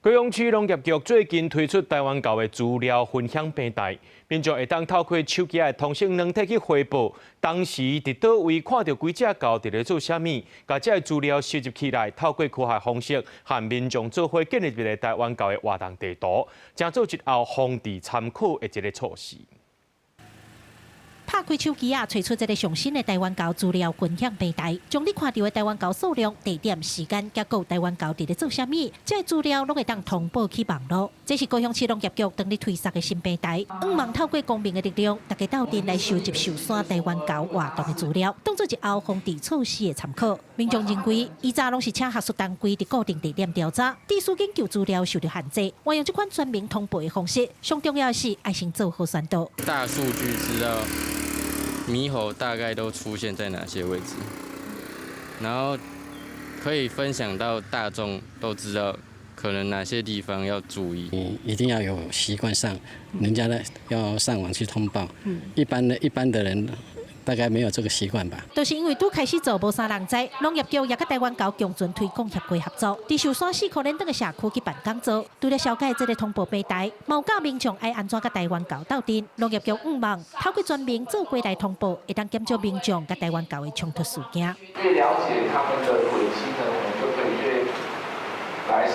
高雄市農業局最近推出台灣猴的資料分享平台，民眾會當透過手機的通訊軟體去回報，當時佇佗位看著幾隻猴佇咧做啥物，共這个資料收集起來，透過科學方式，和民眾做伙建立一个台灣猴的活動地圖，成做日後防治參考的一个措施。拍開手機仔，揣出這个上新的台灣猴資料分享平台，將你看著的台灣猴數量、地點、時間，佮閣台灣猴佇咧做啥物，這个資料攏會當通報去網路。這是高雄市農業局當日推捒的新平台，向望透過公民的力量，大家鬥陣來收集壽山台灣猴活動的資料，當做日後防治措施的參考。民眾認為，以前攏是請學術單位佇固定地點調查，致使研究資料受著限制。運用這款全民通報的方式，上重要的是愛先做好宣導。大數據知道獼猴大概都出現在哪些位置，然後可以分享到大眾都知道可能哪些地方要注意。你一定要有習慣上，人家呢要上網去通報。一般的人大概沒有這個習慣吧。就是因為拄開始做無啥人知，農業局也佮台灣猴共存推廣協會合作，佇壽山四箍連轉的社區去辦講座，除了紹介這个通報平台，嘛有教民眾愛按怎佮台灣猴鬥陣。農業局向望透過全民做伙來通報，會當減少民眾佮台灣猴的衝突事件。越了解他們的軌跡呢，我們就可以越來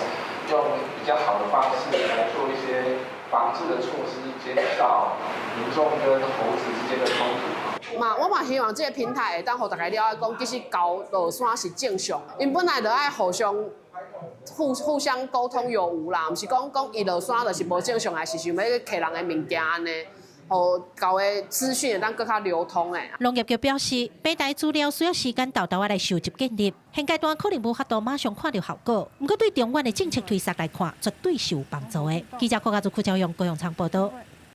用比較好的方式來做一些防治的措施，減少民眾跟猴子之間的衝突。嘛，我嘛希望這个平台會當予大家了解講，其實猴落山是正常的，𪜶本來就愛互相互互相溝通有無啦，毋是講講伊落山就是無正常，還是想欲去揢人的物件按呢，予猴的資訊會當閣較流通的。農業局表示，平台資料需要時間沓沓仔來收集建立，現階段可能無法度馬上看著效果，毋過對長遠的政策推捒來看，絕對是有幫助的。記者郭家祖、柯昭勇、高永昌報道。